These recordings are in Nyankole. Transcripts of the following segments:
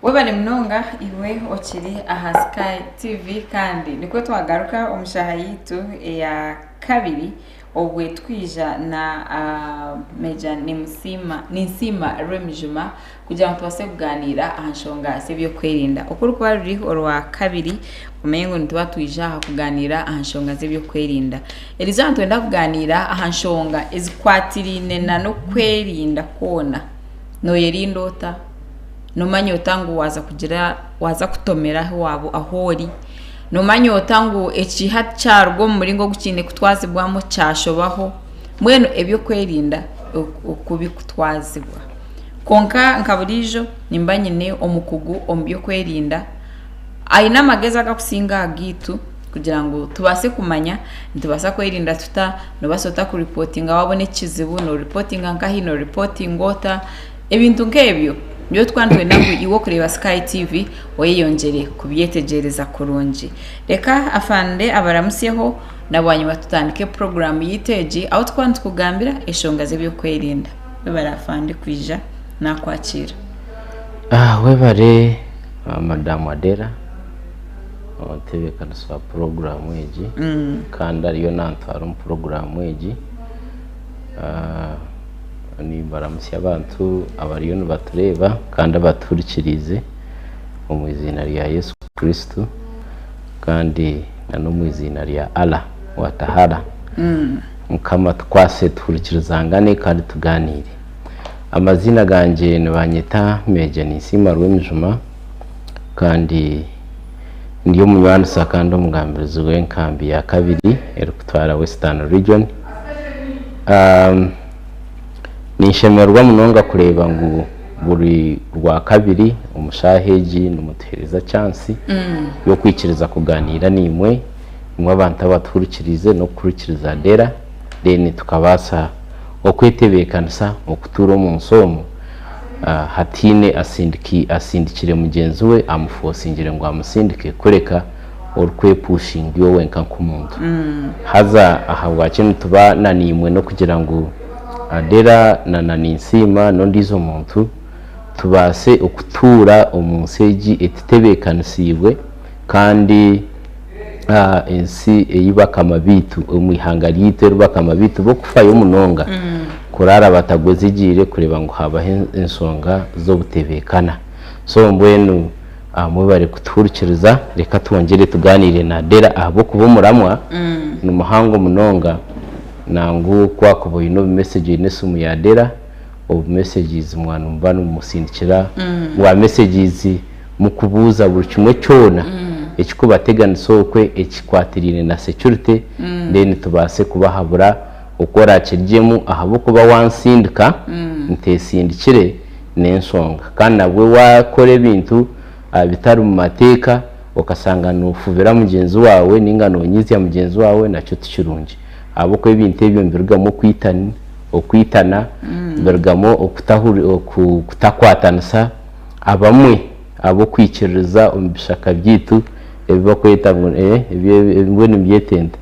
Webare munonga iwe okiri aha Sky TV kandi nikwo twagaruka omu shaaha yaitu eya kabiri obwe twija na Major Nimusiima Ninsiima Rwemijuma kugira ngu tubaase kugaaniira aha nshonga z'ebyokwerinda. Oku rurikuba ruri orwa kabiri omanye ngu nituba twija aha kugaaniira aha nshonga z'ebyokwerinda. Erizooba nitwenda kugaaniira aha nshonga ezikwatiraine n'okwerinda kwona. Nooyerinda ota? Noomanya ota ngu waaza kugira waaza kutomera ahu waaba ahu ori? Noomanya ota ngu eki hati kyaruga omu muringo ogu kiine kutwazibwamu kyashobaho? Mbwenu eby'okwerinda oku birikutwazibwa. Kwonka nka buriijo nimba nyine omukugu omu by'okwerinda aine amagezi agakusinga aha gaitu kugira ngu tubaase kumanya nitubaasa kwerinda tuta, noobaasa ota kuripootinga waabona ekizibu, nooripootinga nkahi, nooripootinga ota? Ebintu nk'ebyo nibyo turikuba nitwenda ngu iwe orikureeba Sky TV oyeyongyere kubyetegyereza kurungi. Reka afande abaramutsyeho na bwanyima tutandike puroguraamu yaitu egi ahu turikuba nitukugambira enshonga z'ebyokwerinda. Webare afande kwija naakwakiira. Webare Madamu Adera omutebeekanisa wa puroguraamu egi kandi ariyo nantwara omu puroguraamu egi. Nimbaramutsya abantu abariyo nibatureeba kandi abatuhurikiriize omu iziina rya Yesu Kristo kandi n'omu iziina rya Allah wa Tahara. Mukama atukwase tuhurikirizangane kandi tugaaniire. Amaziina gangye nibanyeta Major Ninsiima Rwemijuma kandi ndi omunywanisa kandi omugambirizi w'enkambi ya kabiri erikutwara Western Region. Ninshemererwa munonga kureeba ngu buri Rwakabiri omu shaaha egi nimutuheereza chansi y'okwikiriza kugaaniira naimwe, imwe abantu abatuhurikiriize n'okuhurikiriza Adera, then tukabaasa okwetebeekanisa okutuura omu nsi omu hataine asindikire mugyenzi we amufoosingire ngu amusindike kureka orikwepushinga iwe wenka nk'omuntu. Haza ahabwaki nituba na naimwe n'okugira ngu Adera na na Ninsiima n'ondiijo muntu tubaase okutuura omu nsi egi etutebeekanisiibwe kandi ensi ei bakama baitu omu ihanga ryaitu eri bakama baitu b'okufayo munonga kuraara batagwezigiire kureeba ngu haabaho enshonga z'obutebeekana. So mbwenu Mwebare kutuhurikiriza, reka twongyere tugaaniire na Adela ahabw'okuba omuramwa ni muhango munonga nangwa ku wakuba oine obu message oine esimu ya Adela obu messages mwaba nimuba nimumusindikira bwa messages mukubuuza buri kimwe kyona ekikubateganisa okwe ekikwatiraine na security then tubaase kubahabura oku orakirugyemu ahabw'okuba wansindika ntesindikire n'enshonga. Kandi nabwo waakora ebintu bitari mu mateeka okashanga noofubira mugyenzi waawe nainga noonyiizya mugyenzi waawe nakyo ti kirungi. Ahabw'okuba ebintu ebyo nibirugamu okwitana, birugamu okutakwatanisa. Abamwe ab'okwikiririza omu bishaka byaitu ebi barikweta ngu mbwenu nibyeta ente,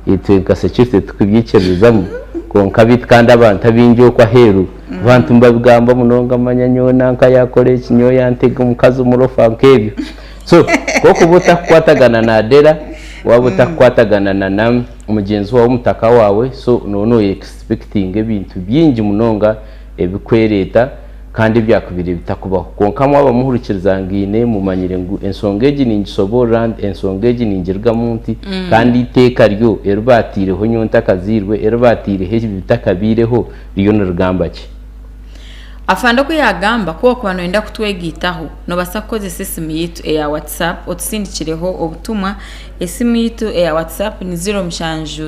itwe nka security titukubyikiririzamu kwonka beitu kandi abantu abaingi okwo aheeru abantu nibabigamba munonga manya nyowe nanka yakora eki nyowe yantega omukazi omurofa nk'ebyo so ku orikuba otakukwatagana na Adela waaba otakukwatagana na mugyenzi waawe omutaka waawe so nooba noye expectinga ebintu bingi munonga ebikwereeta kandi ebyakubaire bitakubaho. Kwonka mwaba muhurikirizangaine, mumanyire ngu enshonga egi ningishoboorora nti, enshonga egi ningirugamu nti, kandi eiteeka ryo eri baataireho nyowe ntakazairwe, eri baataireho ebi bitakabaireho, ryo nirigamba ki? Afande oku yaagamba, Ku orikuba nooyenda kutwegaitaho, noobaasa kukozesa esimu yaitu eya WhatsApp otusindikireho obutumwa. Esimu yaitu eya WhatsApp ni 07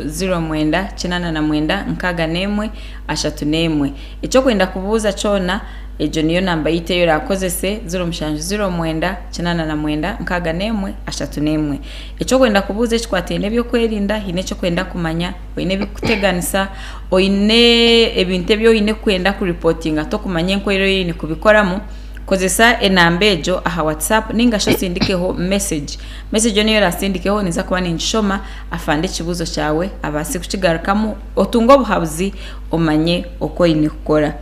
09 89 61 31. Eki orikwenda kubuuza kyona, egyo niyo namba yaitu ei oraakozese, 07 09 89 61 31. Eki orikwenda kubuuza ekikwataine n'eby'okwerinda, haine eki orikwenda kumanya, oine ebirikukuteganisa, oine ebintu ebi oine kwenda kuripotinga torikumanya enkoera ei oine kubikoramu, kozesa enamba egyo aha WhatsApp nainga shi osindikeho mesegi. Mesegi yoona ei oraasindikeho ninza kuba ningishoma, afande ekibuuzo kyawe abaase kukigarukamu, otunge obuhabuzi. omanye oku oine kukora.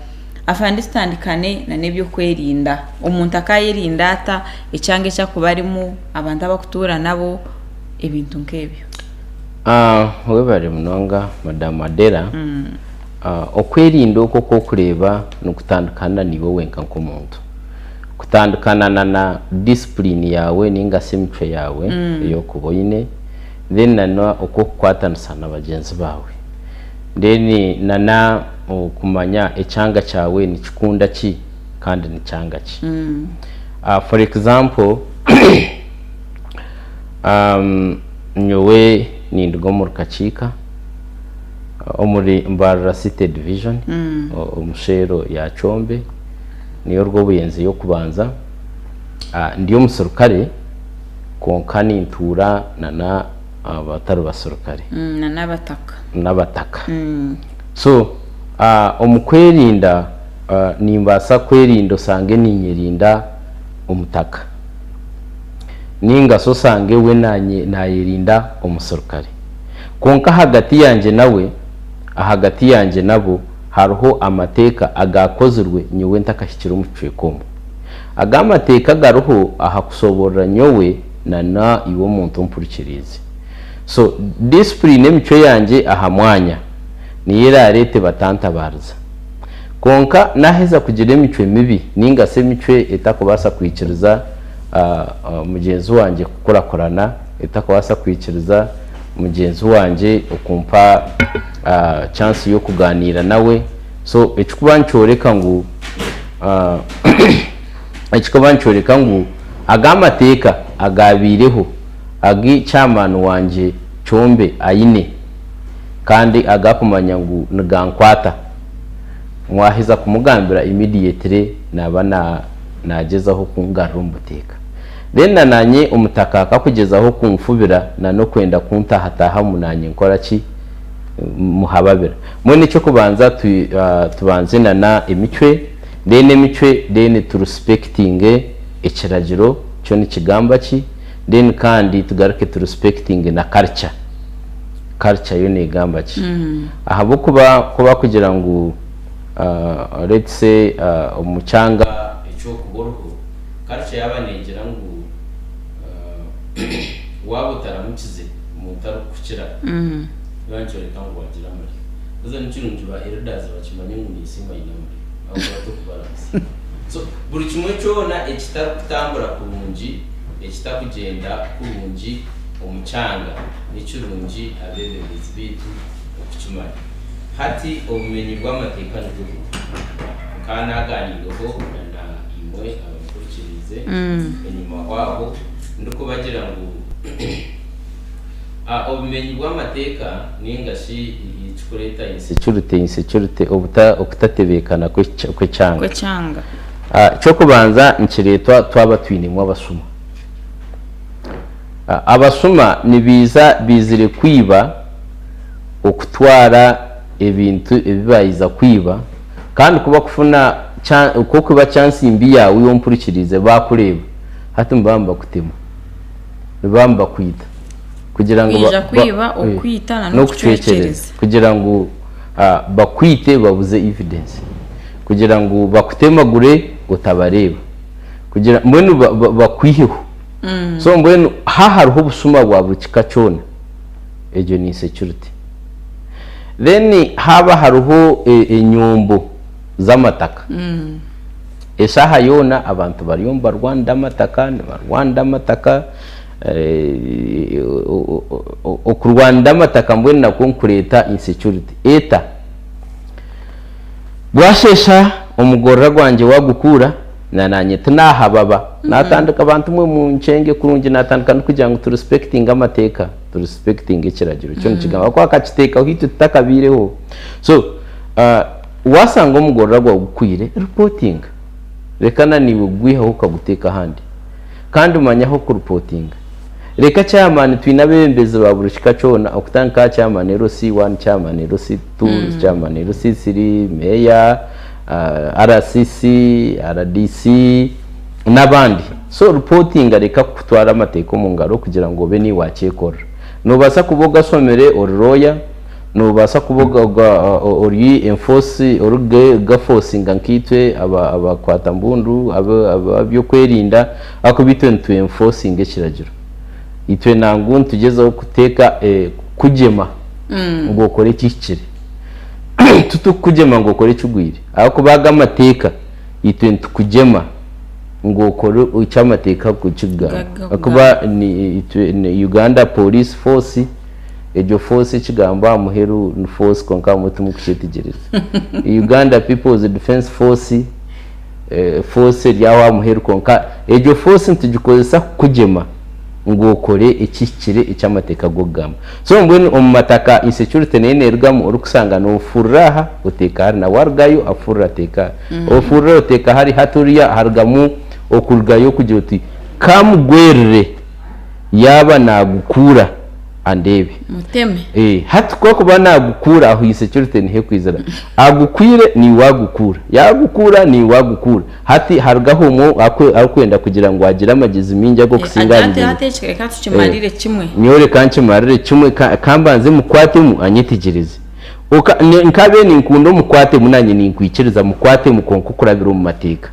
Afande tutandikane na n'ebyokwerinda. Omuntu akayerinda ata ekyanga eki arikuba arimu, abantu abu arikutuura nabo, ebintu nk'ebyo? Webare munonga Madam Adela. Okwerinda oku oku orikureeba nikutandikana naiwe wenka nk'omuntu. Kutandikana na na discipline yaawe ninga shi emicwe yaawe ei orikuba oine, then na n'oku orikukwatanisa na bagyenzi baawe. Then na na okumanya ekyanga kyawe nikikunda ki kandi nikyanga ki. For example, nyowe ninduga omuri Kakiika, omuri Mbarara City Division, omu sheero ya Kyombe, niyo Rwobuyenzi y'okubanza. Ndi omuserukare kwonka nintuura na na abatari baserukare. Na n'abataka. N'abataka. So, omu kwerinda, nimbaasa kwerinda osange niinyerinda omutaka. Nainga shi osange we naayerinda omuserukare. Kwonka ahagati yangye nawe, ahagati yangye nabo, hariho amateeka agaakozirwe nyowe ntakahikire omu kicweka omu. Aga amateeka gariho aha kushoboorora nyowe na na iwe omuntu ompurikiriize. So, discipline emicwe yangye aha mwanya niyo eraareete batantabaariza. Kwonka naaheza kugira emicwe mibi nainga shi emicwe etakubaasa kwikiriza mugyenzi wangye kukurakurana, etakubaasa kwikiriza mugyenzi wangye okumpa chance y'okugaaniira nawe, so ekikuba nikyoreka ngu ekikuba nikyoreka ngu aga amateeka agaabaireho agu chairman wangye Kyombe aine kandi agu akumanya ngu nigankwata, mwaheza kumugambira immediately naaba naagyezaho kungarura omu buteeka. Then na naanye omutaka akakugyezaho kunfubira na n'okwenda kuntahatahamu naanye nkora ki? Muhababira. Mbwenu eky'okubanza tubanze na na emicwe, then emicwe then tu respectinge ekiragiro kyo nikigamba ki, then kandi tugaruke tu respectinge na culture, culture yo negamba ki? Ahabw'okuba ku bakugira ngu let's say omu kyanga eky'okuba oriho, culture yaaba neegira ngu waaba otaramukize omuntu arikukukira, niba nikyoreka ngu waagira amaryo. Haza ni kirungi ba elders bakimanye ngu ninsiima aine amaryo ahabw'okuba tokubaramutsya. So buri kimwe kyona ekitarikutambura kurungi, ekitakugyenda kurungi omu kyanga, ni kirungi abeebembezi baitu okukimanya. Hati obumenyi bw'amateeka nibwo bumwe. Nkaba naagaaniireho na imwe abampurikiriize enyimaho aho ndikubagira ngu obumenyi bw'amateeka nainga shi ekirikureeta insecurity, insecurity, okutatebeekana kw'ekyanga. Kw'ekyanga. Eky'okubanza nikireetwa twaba twinemu abashuma. Abashuma nibaija baizire kwiba, okutwara ebintu ebi baayiza kwiba, kandi ku bakufuna ku okuba chance mbi yaawe iwe ompurikiriize baakureeba, hati nibaba nibakutema, nibaba nibakwita kugira ngu Kwija kwiba, okwita na n'okucwekyereza kugira ngu bakwite babuze evidence, kugira ngu bakutemagure otabareeba, kugira mbwenu bakwiheho. So mbwenu ha hariho obushuma bwa buri kika kyona. Egyo ni insecurity. Then haaba hariho enyombo z'amataka, eshaaha yoona abantu bariyo nibarwanira amataka, nibarwanira amataka, okurwanira amataka mbwenu nakwo nikureeta insecurity. Eta? Bwasheesha omugorora gwangye waagukuura, na naanye tinahababa. Naatandika bantu mwe munkyenge kurungi, naatandika n'okugira ngu tu respectinge amateeka, tu respectinge ekiragiro kyo nikigamba ahabw'okuba akakiteekaho itwe tutakabaireho. So waashanga omugorora gwawe gukwire, ripootinga. Reka na naiwe kugwihaho okaguteeka ahandi. Kandi manya ah'okuripotinga. Reka chairman twine abebembezi ba buri kika kyona okutandika aha chairman LC1, chairman LC2, chairman LC3, meeya, RCC, RDC n'abandi. So ripotinga reka kutwara amateeka omu ngaro kugira ngu obe niiwe wakyekorera. Noobaasa kuba ogashomire ori lawyer, Noobaasa kuba ori enforce orikugafosinga nkaitwe abakwata mbundu ab'ebyokwerinda ahakuba itwe nitu enforcinga ekiragiro. Itwe nangwa nitugyezaho kuteeka kukugyema ngu okore ekihikire. Titurikukugyema ngu okore ekigwire ahakuba ago amateeka itwe nitukugyema ngu okore eki amateeka kugamba ahakuba itwe Uganda Police Force Egyo force ekigambo aha muheru ni force kwonka abamwe timukukyetegyereza. Uganda People's Defence Force, force eri aho aha muheru kwonka egyo force nitugikozesa kukugyema ngu okore ekihikire eki amateeka g'okugamba. So mbwenu omu mataka insecurity neyo nerugamu orikusanga nofurira aha oteeka hari nawe arugayo afurira ateeka aha. Ofurira oteeka hari hati oriya harugamu okurugayo okugira oti kamugwerire yaaba nagukuura andeebe. Muteme. Eh, hati ku akuba nagukuura aho insecurity niho ekwizira. Agukwire niiwe agukuura, yagukuura niiwe agukuura. Hati harugaho omwe arikwenda kugira ngu agire amagyezi maingi ag'okusinga aha Hati mugyenzi. hati eki reka tukimarire kimwe. Nyowe reka nkimarire kimwe ka mbanze mukwatemu anyetegyereze. Oka nkabe ninkunda omukwatemu nanye ninkwikiriza mukwatemu kwonka okurabira omu mateeka.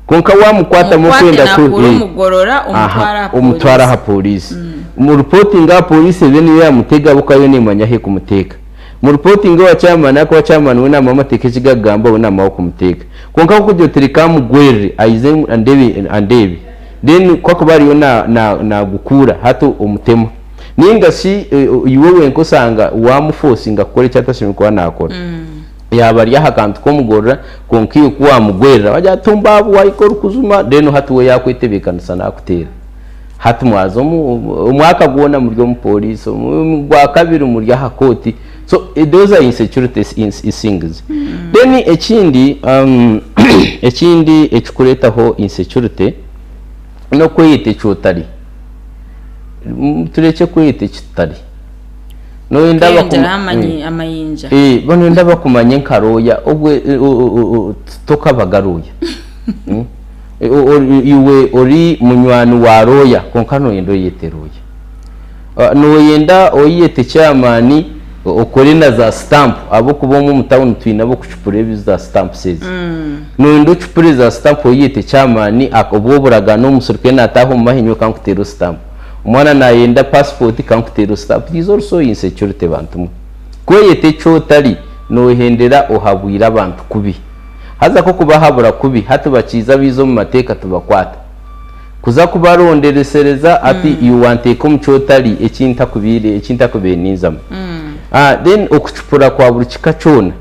Kwonka waamukwatamu Mukwate okwenda ku nakuura eh, omugorora omutware aha aha omutware aha poliisi. poliisi. Murupotinge aha poliisi ebe niyo yaamutega ahabw'okuba yo neemanya ahu ekumuteeka. Murupotinge owa chairman ahakuba chairman we naamanya amateeka eki garikugamba we naamanya ah'okumuteeka. Kwonka ku orikugira oti reka amugwerere aije andeebe andeebe then ku akuba ariyo na na naagukuura hati omutema. Nainga shi iwe wenka osanga waamufosinga kukora eki atashemereire kuba naakora. Yaaba ari aha kantu k'omugorora kwonka iwe ku waamugwerera wagira ati tumba wahika orikujuma then hati we yaakwetebeekanisa naakuteera. Hati mwaza omu omwaka gwona muri omu pooriisi, ogwakabiri muri aha kooti so those are insecurity things. Then ekindi ekindi ekirikureetaho insecurity n'okweyeta eki otari. Turekye kweyeta eki tutari. Noyenda Kweyongyeraho amanyi amayinja. Eh, noyenda bakumanye nka lawyer obwe tokabaga lawyer. Iwe ori munywani wa lawyer kwonka noyenda oyeyete lawyer. Noyenda oyeyete chairman okore na za stamp ahabw'okuba omwe omu town twine ab'okucupura ebi za stamps ezi. Noyenda ocupure za stamp oyeyete chairman obwo oburagane omuserukare nataaha omu mahe nyowe kankuteere stamp. Omwana nayenda passport kankuteere stamp it is also insecurity bantu mwe. Kweyeta eki otari nohendera ohabwire abantu kubi. Haza kokubahabura kubi hati bakiiza baiza omu mateeka tubakwata. Kuza kubaronderesereza hati iwe wanteeka omu kyotari eki ntakubaire eki ntakubaire ninzamu. Then okucupura kwa buri kika kyona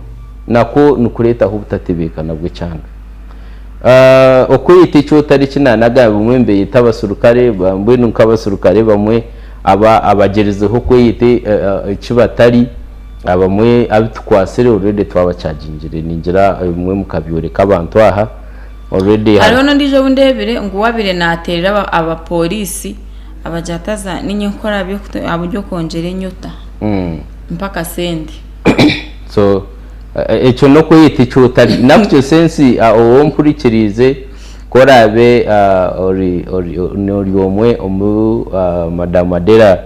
nakwo nikureetaho obutatebeekana bw'ekyanga. Okweyeta eki otari eki naanagamba bamwe nibeeyeta abaserukare mbwenu nk'abaserukare bamwe aba abagyerizeho kweyeta eki batari abamwe abu tukwatsire already twabakyagingire ningira ebimwe mukabyoreka abantu aha already Hariho n'ondiijo ou ndeebire ngu waabaire naateerera aba abapooriisi abagira ati haza niinye nkukora ahabw'okwongyera enyota mpa akasente. So ekyo n'okweyeta eki otari. Nakyo sense ou ompurikiriize ku oraabe ori ori ori omwe omu Madamu Adela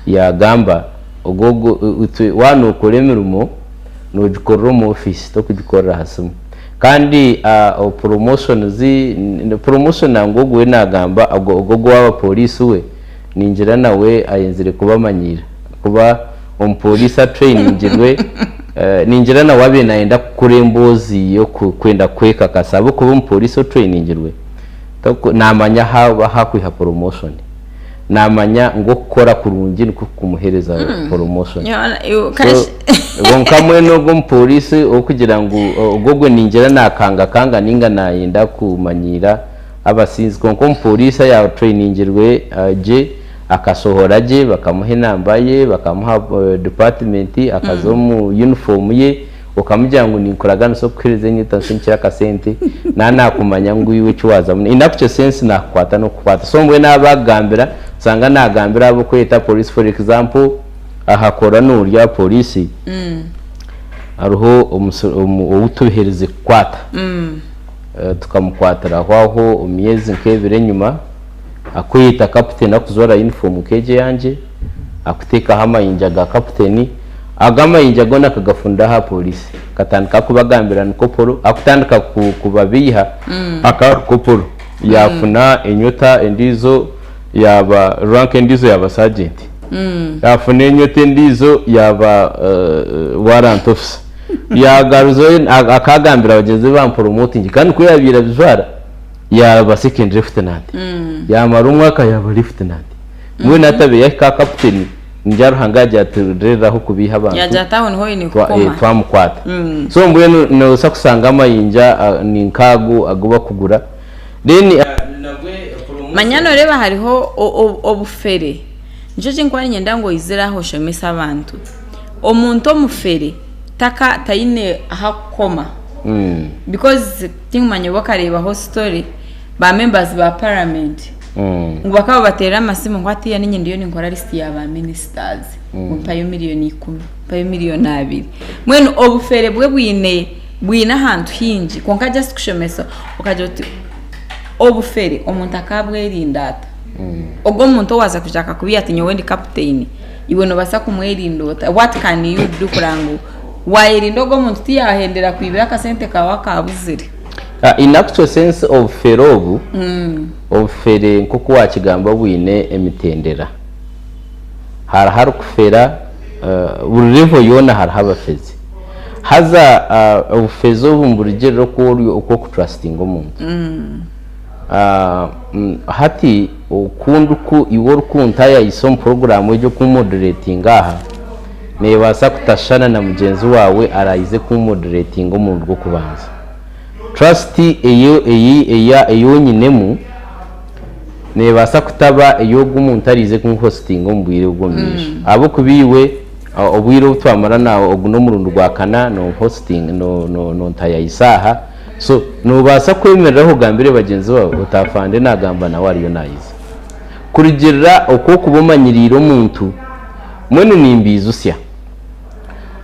yaagamba, ogwo ogwo itwe waaba nookora emirimo noogikorera omu ofiisi torikugikorera aha simu. Kandi promotions, promotion nangwa ogwo we naagamba ogwo ow'abapooriisi we ningira nawe ayenzire kubamanyiira ahakuba omupooriisi atrainingirwe ningira nawe abaire nayenda kukora emboozi y'okwenda kwekakasa ahabw'okuba omupooriisi otrainingirwe namanya ahu akwiha promotion. Namanya ngu okukora kurungi nikwo kukumuhereza promotion. So kwonka mbwenu ogwo omupooriisi orikugira ngu ogwo gwe ningira nakangakanga ninga nayenda kumanyiira abasinzi kwonka omupooriisi ayatrainingirwe gye akasohora gye bakamuha enamba ye bakamuha department akaza omu uniform ye okamugira ngu ninkuraganisa okukuhereza enyito nsinikire akasente na nakumanya ngu iwe eki wazamu in actual sense nakukwata nokukwata so mbwenu aba akugambira osanga nagambira abokweta police for example aha kora norya police hariho ou tuherize kukwata tukamukwatiraho aho omu myezi nk'ebiri enyima akweyeta captain akujwara uniform nk'egi eyangye akuteekaho amayinja ga captain. Ago amayinja goona akagafunda aha polisi. Akatandika kubagambira ni koporo, akutandika kubabeiha aka koporo. Yaafuna enyota endiijo yaaba rank endiijo yaaba sergeant. Yaafuna enyota endiijo yaaba warrant officer. Yaagaruzayo akagambira bagyenzi be bamupromotinge kandi ku yaabaire abijwara yaaba second lieutenant. Yaamara omwaka yaaba lieutenant. Mbwenu hati abaire yahika aha captain. Ningira Ruhanga yagira ati reeraho kubiiha abantu Yagira ati aho niho oine kukoma. twamukwata. So mbwenu noobaasa kusanga amayinja ni nk'ago agu bakugura then nabwe promotion. Manya noreeba hariho obufere nikyo ekinkuba niinyenda ngu oizire aha oshomese abantu. Omuntu omufere taka taine ahakukoma because tinkumanya oba okareebaho story ba members ba parliament Ngu bakaba babateerera amasimu ngu hatiiya niinye ndiyo ninkora lisiti ya ba ministers ngu mpayo miriyoni ikumi, mpayo miriyoni abiri. Mbwenu obufere bwe bwine bwine ahantu haingi kwonka just kushomesa okagira oti obufere omuntu akaabwerinda ata? Ogwo omuntu owaaza kwija akakubeiha ati nyowe ndi captain, iwe noobaasa kumwerinda ota? What can you do kureba ngu waayerinda ogwo omuntu tiyaahendera kwibira akasente kaawe akaabuzire? In actual sense obufere obu, obufere nk'oku waakigamba bwine emitendera. Hariho arikufera, buri level yoona hariho abafezi. Haza obufezi obu niburugiirira oku ori oku orikutrustinga omuntu. Hati oku ndiku iwe orikuntayayisa omu puroguraamu egi okummoderetinga aha, neebaasa kutashushana na mugyenzi waawe araayize kummoderetinga omurundi gw'okubanza. Trust ei onyinemu neebaasa kutaba ey'ogu omuntu araize kunhositinga omu bwire obw'omumaisho. Ahabw'okuba iwe obwire obu twamara naawe ogu n'omurundi gwa kana nonhositinga, nontayayisa aha, so noobaasa kwemereraho ogambire bagyenzi baawe oti afande naagamba nawe ariyo naayiza. Kurugiirira oku orikuba omanyiriire omuntu, mbwenu nimbaijutsya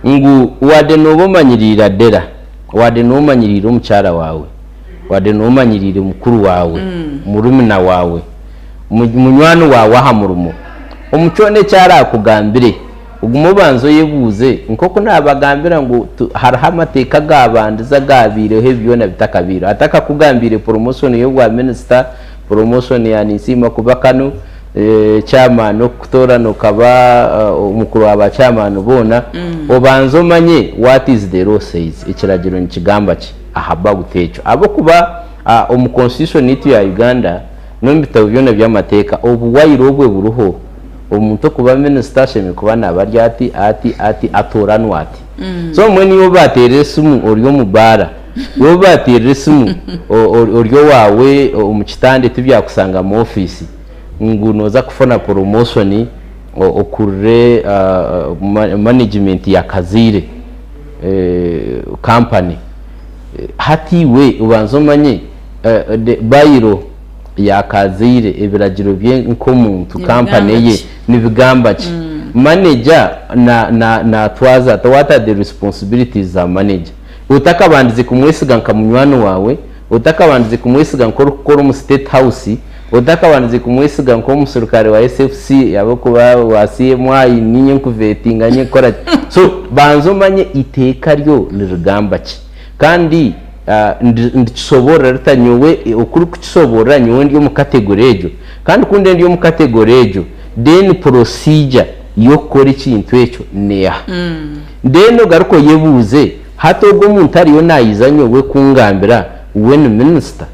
ngu waade nooba omanyiriire Adela, Wade nooba omanyiriire omukyara waawe, wade nooba omanyiriire mukuru waawe, murumuna waawe, munywani waawe aha murimo, omu kyona eki araakugambire, ogume obanze oyebuuze. Nk'oku naabagambira ngu hariho amateeka agaabandize agaabaireho ebi byona bitakabaireho. Atakakugambiire promotion y'obwa minisita, promotion ya Ninsiima kuba kanu, chairman okukutoorana okaba omukuru wa ba chairman boona, obanze omanye what is the law says, ekiragiro nikigamba ki aha about ekyo. Ahabw'okuba omu constitution yaitu ya Uganda n'omu bitabo byona by'amateeka obuwaire obwe buriho, omuntu okuba minisita ashemereire kuba naaba ari ati, ati, ati, atooranwa ati. So mbwenu iwe obateerera esimu ori omu baara, iwe obateerera esimu ori owaawe omu kitanda tibyakushanga mu ofiisi, ngu nooza kufuna promotion okurire management ya Kazaire company, hati iwe obanze omanye bylaw ya Kazaire ebiragiro bye nk'omuntu company ye nibigamba ki? Manager natwaza ata? What are the responsibilities za manager? Otakabandize kumwesiga nka munywani waawe, otakabandize kumwesiga nk'orikukora omu State House, otakabandize kumwesiga nk'omuserukare wa SFC ahabw'okuba wa CMI niinye nkuvetinga niinye nkukora ki. So banza omanye eiteeka ryo nirigamba ki. Kandi ndikishoboorora rita nyowe oku orikukishoboorora nyowe ndi omu category egyo. Kandi ku ndiba ndi omu category egyo then procedure y'okukora ekintu ekyo neeha? Then ogaruke oyebuuze, hati ogwo omuntu ariyo naija nyowe kungambira we ni minisita?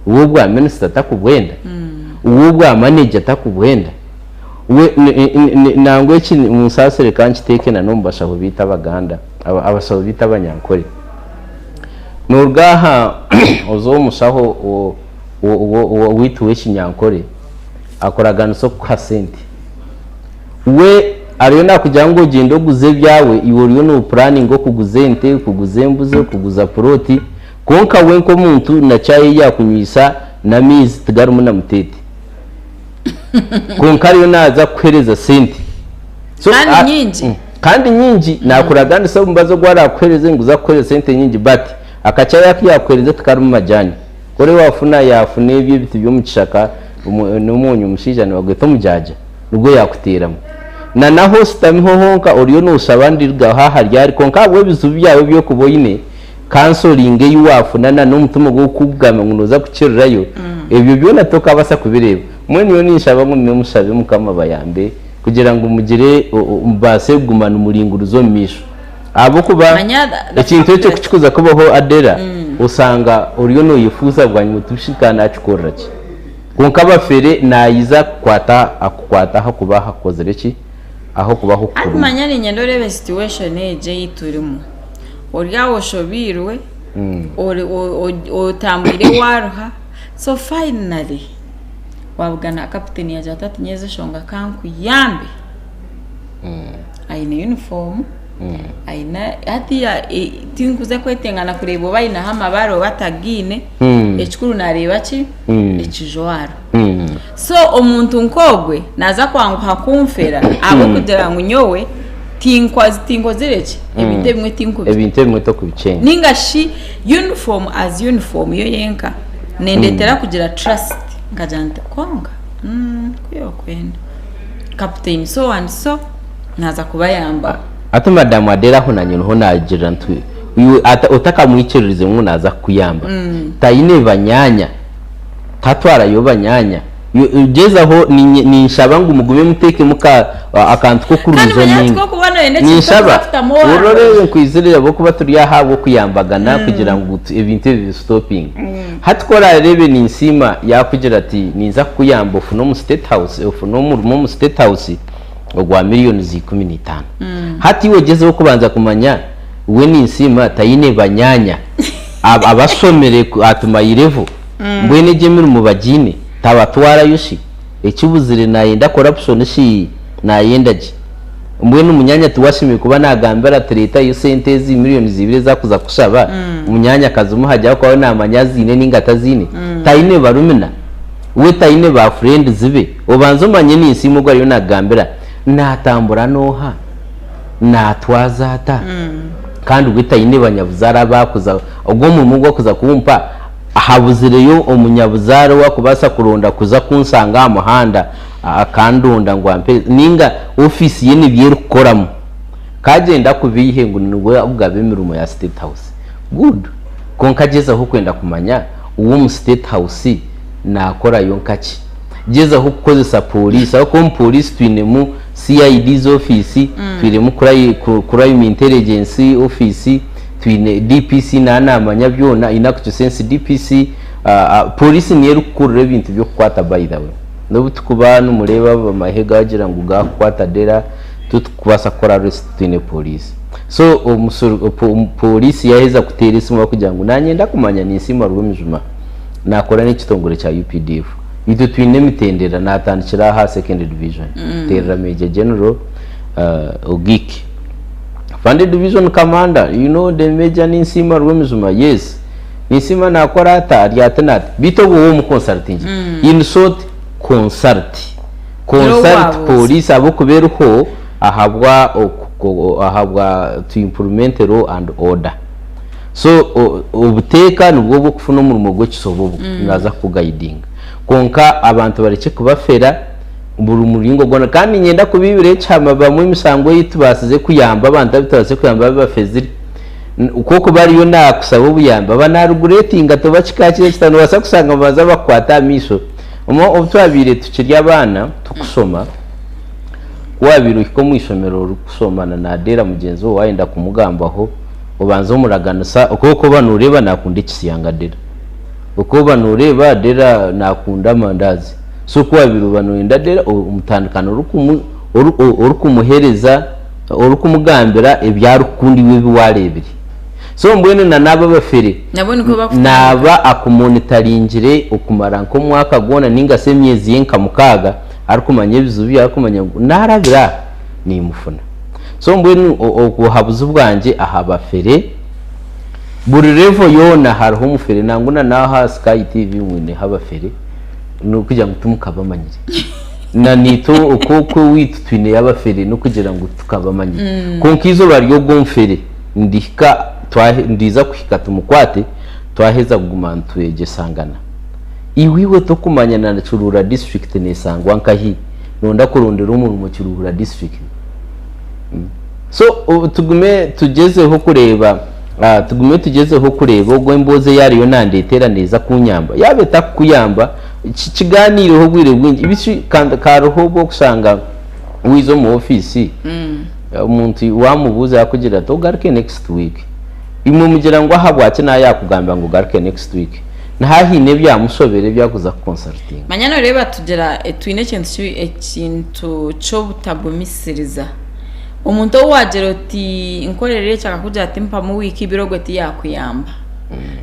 We obwa minisita takubwenda? We obwa manager takubwenda? We nangwa eki munsaasire ka nkiteeke na n'omu bashaho baitu Abaganda, abashaho baitu Abanyankore. Nooruga aha oze omushaho waitu w'ekinyankore akuraganisa okukuha sente. We ariyo nakugira ngu ogyende oguze ebyawe, iwe oriyo nopuraninga okuguza ente, okuguza embuzi, okuguza puroti, kwonka we nk'omuntu na chai ei yakunywisa n'amaizi tigarimu na muteete. Kwonka ariyo naaza kukuhereza sente. So, Kandi nyingi. Kandi nyingi, nakuraganisa omubazi ogu arakuhereze ngu za kukuhereza sente nyingi but akachai aku yakuhereza tikarimu majani. Ku orebe wafuna yafuna ebyo ebiti by'omu kishaka n'omwonyo omushaija nibagweta omujaaja nigwo yakuteeramu. Na n'ahu oshutamiho honka oriyo nooshaba ndirugaho aha ryari kwonka ahabw'ebizibu byawe ebi orikuba oine, counselling ei waafuna na n'omutima ogurikukugamba ngu nooza kukirirayo, ebyo byona tokaabaasa kubireeba. Mbwenu nyowe ninshaba ngu nimwe mushabe Mukama abayambe kugira ngu mugire mubaase kuguma nimuringuriza omu maisho. Ahabw'okuba Manya the ekintu fact ekyo that ku kikuza kubaho Adela, osanga oriyo nooyefuuza bwanyima oti shi ka naakikorera ki? Kwonka abafere nayiza kukwata akukwata ahakuba ahakozire ki? Ahakuba Hati ahukuruma. manya niinyenda oreebe situation egi ei turimu. Ori aho oshobeirwe, ori otambwire waaruha, so finally waabugana kaputeni yaagira ati hati nyowe ezi enshonga ka nkuyambe. Aine yunifoomu, aine hatiiya tinkuza kwetenga na kureeba oba aineho amabara oba atagaine, ekikuru naareeba ki? Ekijwaro. So omuntu nk'ogwe naaza kwanguha kunfera ahabw'okugira ngu nyowe tinkozire ki? Ebintu ebimwe tinkubi. Ebintu ebimwe tokubikyenga. Ninga shi uniform as uniform yo yenka nendetera kugira trust nkagira nti kwonka ku yokwenda captain so and so naaza kubayambaho. Hati madamu Adele aho nanye niho nagirira nti iwe otakamwikiririze ngu naaza kukuyamba tayine banyaanya tatwarayo banyaanya gyezaho ninshaba ngu mugume muteekemu akantu Kandi manya k'okureasoninga tikokuba noyenda ekintu ninshaba tokuza kutamu orore owawe. nkwizire ahabw'okuba turi aha ahabw'okuyambagana kugira ngu ebintu ebi bisitopinge hati ku orareebe ninsiima yaakugira ati ninza kukuyamba ofune omu state house ofune omurimo omu state house ogwa millions 15 hati iwe gyezaho kubanza kumanya we ninsiima tayine banyaanya abashomire at my level mbwenu egyo emirimo bagiine tabatwarayo shi ekibuzire nayenda corruption shi nayenda gye mbwenu munyaanya tiwashemereire kuba nagambira ati reetayo sente ezi millions ibiri ezi akuza kushaba munyaanya akazimuha ahabw'okuba we namanya aziine ninga ataziine tayine barumuna we tayine ba friends be obanze omanye ninsiima ogu ariyo nagambira natambura noha natwaza ata kandi we tayine banyabuzaare abakuza ogu omurimo ogu akuza kumpa habuzireyo omunyabuzaare owakubaasa kuronda kuza kunshanga aha muhanda akandonda ngu ampe ninga ofiisi ye nibyo erikukoramu kagyenda akubeihe ngu niwe akugaba emirimo ya state house good kwonka gyezaho kwenda kumanya we omu state house nakorayo nkaki gyezaho kukozesa police ahabw'okuba omu police twinemu CID's office twinemu crime intelligence office twine DPC naaba namanya byona in actual sense DPC police niyo erikukurira ebintu by'okukwata by the way n'obu tukuba nimureeba amahe gagira ngu gakukwata dera titukubaasa kukora arrest twine police so police yaheza kuteera esimu bakugira ngu nanyenda kumanya ninsiima Rwemijuma nakora n'ekitongore kya UPDF itwe twine emitendera natandikira aha second division kuteerera Major General Ogik Funded division commander you know the major Ninsiima Rwemijuma yes Ninsiima nakora ata ari ati nati beitu obwo wowe omuconsultingire in short consult consult wabuuza. police ahabw'okuba eriho ahabwa ahabwa to implement law and order so obuteeka nibwo bw'okufuna omurimo gw'ekisobobo naaza kukugayidinga kwonka abantu barekye kubafera buri muringo gwona kandi niinyenda kubaibira ekihama bamwe emisango ei tubaasize kuyamba abantu abu tubaasize kuyamba abu bafezire ku okuba ariyo naakushaba obuyambi aba naarugureetinga toba kikaakira kita noobaasa kushanga nibabanza bakukwata aha maisho Obumwe obu twabaire tukiri abaana tukushoma ku waabaire ohika omu ishomero orikushoma na Nadeera mugyenzi waawe waayenda kumugambaho obanza omuraganisa oku orikuba nooreeba naakunda ekisiyanga Dera. Oku oba nooreeba Dera naakunda amandaazi. So ku waabaire oba nooyenda Dera omutandika orikumuheereza, orikumugambira ebi arikukunda iwe ebi waareebire. So mbwenu na n'abo abafere Nabo nikwo bakutandika. naaba akumonitaringire okumara nk'omwaka gwona ninga shi emyezi ye nka mukaaga arikumanya ebizibu bye arikumanya ngu naarabira aha nimufuna. So mbwenu obuhabuzi bwangye aha bafere, buri level yoona hariho omufere nangwa na n'aha Sky TV mwineho abafere n'okugira ngu timukabamanyire. Na naitwe oku oku owaitu twineyo abafere n'okugira ngu tukabamanyire. Kwonka eizooba ry'ogwo mufere ndihika twahe ndiiza kuhika tumukwate twaheza kuguma nitwegyesangana. Iwe iwe tokumanya na Kiruhura district nesangwa nkahi? Noyenda kurondera omurimo Kiruhura district. So tugume tugyezeho kureeba tugume tugyezeho kureeba ogwo emboozi ei ariyo nandeetera neeza kunyamba. Yaaba etakukuyamba kigaaniireho obwire bwingi. Beitu hariho obu orikushanga waiza omu ofiisi omuntu waamubuuza yaakugira ati ogaruke next week. Imwe mugira ngu ahabwaki naaba yaakugambira ngu ogaruke next week? Nihaba haine ebyamushobera ebi arikuza kukonsarutinga. Manya noreeba tugira twine ekintu kibi ekintu ky'obutagumisiriza. Omuntu ou waagira oti nkorera eki akakugira ati mpamu wiiki ibiri ogwe tiyaakuyamba.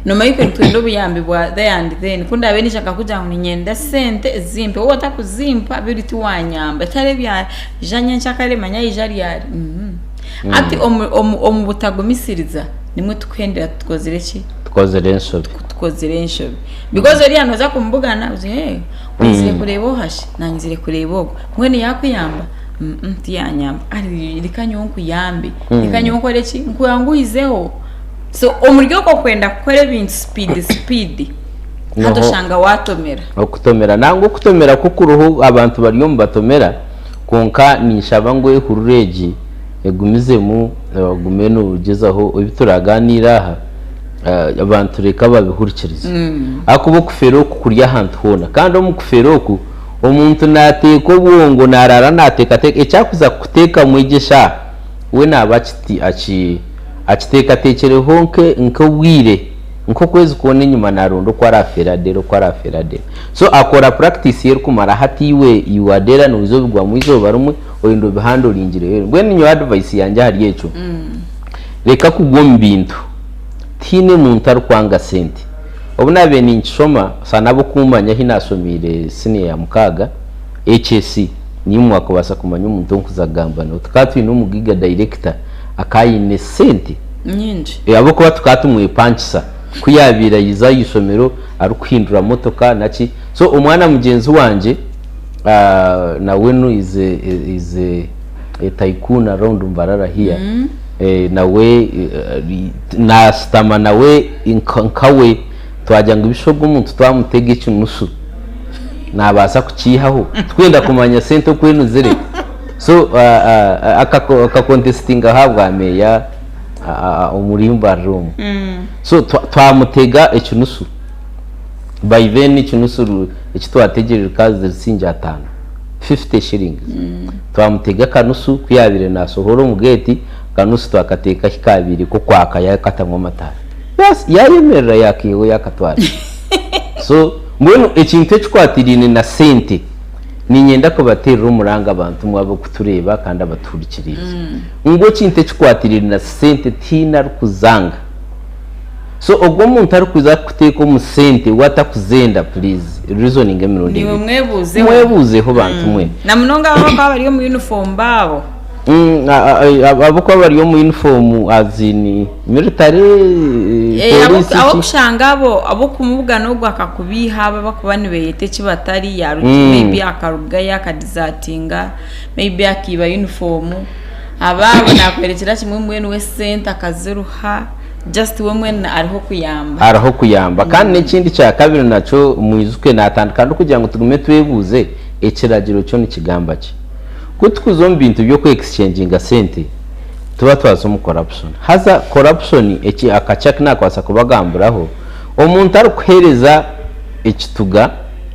Noomanya itwe nitwenda obuyambi bwa there and then. Ku ndaabe niija nkakugira ngu niinyenda sente zimpe, waaba otakuzimpa biri tiwaanyamba. Bitari ebya ija nyenkyakare manya ija ryari. Hati omu butagumisiriza nimwo tukuhendera tukozire ki? Tukozire enshobi. Tukozire enshobi. Because oriya nooza kumubugana ogire hee oizire kureeba oha shi? Naanye nyizire kureeba ogu. Mbwenu yaakuyamba? Tiyanyamba. Reka nyowe nkuyambe. Reka nyowe nkore ki? Nkwanguhizeho. So omuri okwo kwenda kukora ebintu sipiidi sipiidi, hati oshanga waatomera. Okutomera. Nangwa okutomera kwo kuriho abantu bariyo nibatomera kwonka ninshaba ngu ehururu egi egumizemu ogume nogyezaho ebi turaganiire aha abantu reka babihurikirize ahakuba okufeera oku kuri ahantu hoona kandi omu kufeera oku omuntu nateeka obwongo naraara nateekateeka eki arikuza kukuteekamu egyo eshaaha we naaba akiteekateekireho nk'obwire nk'okwezi kwona enyima naronda oku arafeere Adele oku arafeere Adele so akora practice ye erikumara hati iwe iwe Adela noija obigwamu eizooba rimwe oyenda obihandoringireyo mbwenu nyowe advice yangye ahari ekyo reka kugwa omu bintu tihaine muntu arikwanga sente obu nabaire ninkishoma sana abokumanya ahi nashomiire senior ya mukaaga HSC nimwe mwakubaasa kumanya omuntu ou nkuza kugamba nawe tukaba twine omugaiga director akaba aine sente Nyingi. Ahabw'okuba tukaba tumwepankisa ku yaabaire aija aha ishomero arikuhindura motoka naki. So omwana mugyenzi wangye nawe nu is a is a a tycoon around Mbarara here nawe naashutama nawe nkawe twagira ngu ebishuba ogu omuntu twamutega ekinusu naabaasa kukiihaho tikwenda kumanya sente oku enuzire. So akakontesitinga ahabwa meeya omuri Mbarara omu. So twamutega ekinusu, by then ekinusu eki twategire rikaba riri siringi ataano, fifty shillings. Twamutega akanusu ku yaabaire naasohora omu geeti, akanusu twakateeka ahi kaabaire k'okwaka yaakatamu amataara. Yaayemerera yaakaihaho yaakatwara. So mbwenu ekintu ekikwatiraine na sente. Niinyenda kubateerera omuranga abantu mwe abarikutureeba kandi abatuhurikiriize ngu ekintu ekikwatiraine na sente tihaine arikuzanga. So ogwo omuntu arikuza kukuteeka omu sente we atakuzenda please reasoning emirundi Niiwe ebiri. mwebuuzeho. Mwebuuzeho bantu mwe. Na munonga abo abakuba bari omu uniform baabo. Abakuba bari omu uniform as in military, police ki. Abokushanga abo abokumubugana ogwo akakubiiha abo abakuba nibeyeta eki batari maybe akarugayo akadizatinga maybe akaiba uniform abo abo nakwerekyera kimwe mbwenu we sente akaziruha just we mbwenu ariho kuyamba. Ariho kuyamba kandi n'ekindi kyakabiri nakyo mwijuke natandika ndikugira ngu tugume twebuuze ekiragiro kyo nikigamba ki? Ku tukuza omu bintu by'oku exchanginga sente tuba twaza omu corruption. Haza corruption eki akakye aku nakubaasa kubagambiraho, omuntu arikuheereza ekituga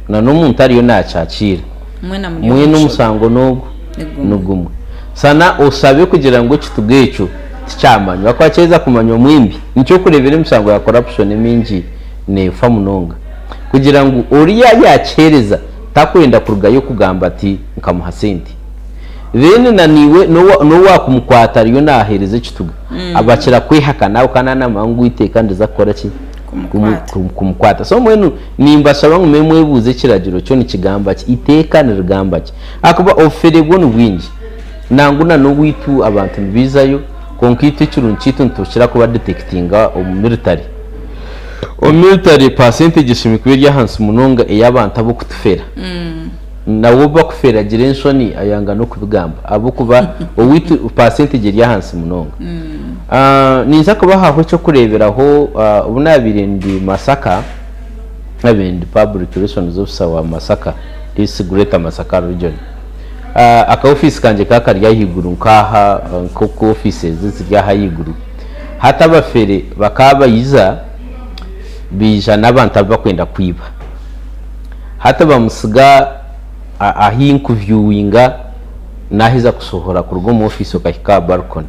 na n'omuntu ariyo nakyakiira Mwena muri omu mwena nshobe. omusango n'ogu Nigumwe. nigumwe. Sana oshabe kugira ngu ekituga ekyo tikyamanywa ahakuba kyaheza kumanywa mwembi nikyo orikureebera emisango ya corruption emingi neefa munonga kugira ngu oriya yakiheereza Takwenda kurugayo kugamba ati, Nkamuha sente. Then na naiwe n'owakumukwata ariyo naheereza ekituga abakira kwehakana aho kandi naaba namanya ngu eiteeka niriza kukora ki? Kumukwata. So mbwenu nimbashaba ngu mube mwebuuze ekiragiro kyo nikigamba ki? Eiteeka nirigamba ki? Ahakuba obufere bwo nibwingi. Nangwa na n'owaitu abantu nibaijayo kwonka itwe ekirungi kyaitu nitukira kuba detectinga omu military. Omu military percentage eshemereire kuba eri ahansi munonga ey'abantu ab'okutufera. Nawe obu bakufera agira enshoni ayanga n'okubigamba ahabw'okuba owaitu percentage eri ahansi munonga. Ninza kubahaho eky'okureeberaho obu naabaire ndi Masaka, naabaire ndi public relations officer wa Masaka, this greater Masaka region. Aka ofiisi kangye ka kari ahaiguru nk'aha nk'oku ofiisi ezi ziri aha ahaiguru. Hati abafere bakaba baija, baija n'abantu abu barikwenda kwiba. Hati bamutsiga ahu nkuvyuwinga naaheza kushohora kuruga omu ofiisi okahika aha balcony.